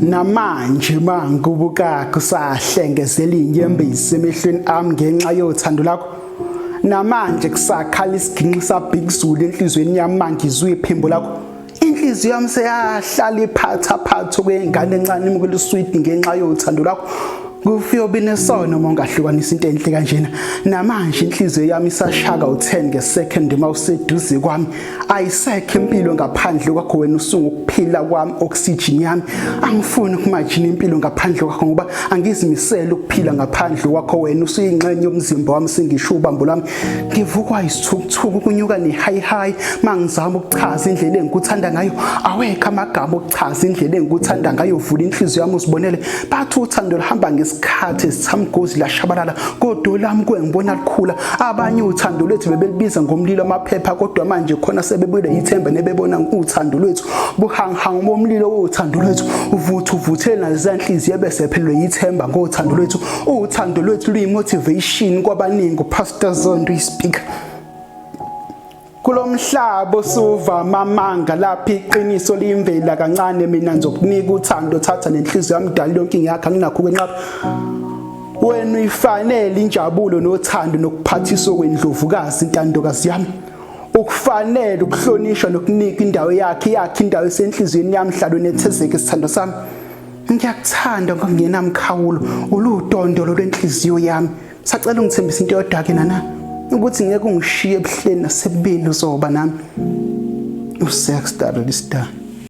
Namanje mangibuka kusahlengezela inyembezi emehlweni ami ngenxa yothando lakho. Namanje kusakhala isiginci saBig Zulu enhlizweni yami mangizwe iphimbo lakho. Inhliziyo yami seyahlala iphatha phatha okwengane encane imukela uswidi ngenxa yothando lwakho. Kufiyobe nesono uma ungahlukanisa into enhle kanjena. Namanje inhliziyo yami isashaka u10 ngesecond uma useduze kwami. Ayisekho impilo ngaphandle kwakho wena, usungukuphila kwami, oxygen yami. Angifuni ukumajina impilo ngaphandle kwakho ngoba angizimisele ukuphila ngaphandle kwakho wena, usuyingxenye yomzimba wami, singisho ubambo lwami. Ngivukwa isithukuthuku kunyuka ne-high high mangizama ukuchaza indlela engikuthanda ngayo. Awekho amagama okuchaza indlela engikuthanda ngayo. Vula inhliziyo yami uzibonele. Bathi uthando luhamba ngesikhathi esithamgozi lashabalala, kodwa lami kwengibona likhula. Abanye uthando lwethu bebelibiza ngomlilo amaphepha, kodwa manje khona sebebuyele ithemba nebebona uthando lwethu buhangihang bomlilo wothando lwethu uvutha uvuthele nalezanhliziyo ebese phelelwe yithemba ngothando lwethu. Uthando lwethu luyi-motivation kwabaningi. Pastor Zondo ispeaker. Kulomhlaba osuvama amanga lapho iqiniso liyimvela kancane, mina ngizokunika uthando, thatha nenhliziyo yami dala yonke ingakho anginakho ukwenqaba. Wena uyifanele injabulo nothando nokuphathiswa kwendlovukazi, intandokazi yami. Ukufanele ukuhlonishwa nokunika indawo yakhe, yakhe indawo esenhliziyweni yami, hlalo nethezeke sithando sami. Ngiyakuthanda ngokungenamkhawulo, uludondolo lwenhliziyo yami. Sacela ungithembise into yodwa ke nana, ukuthi ngeke ungishiye ebuhleni nasebubini, uzoba nami. Usex star.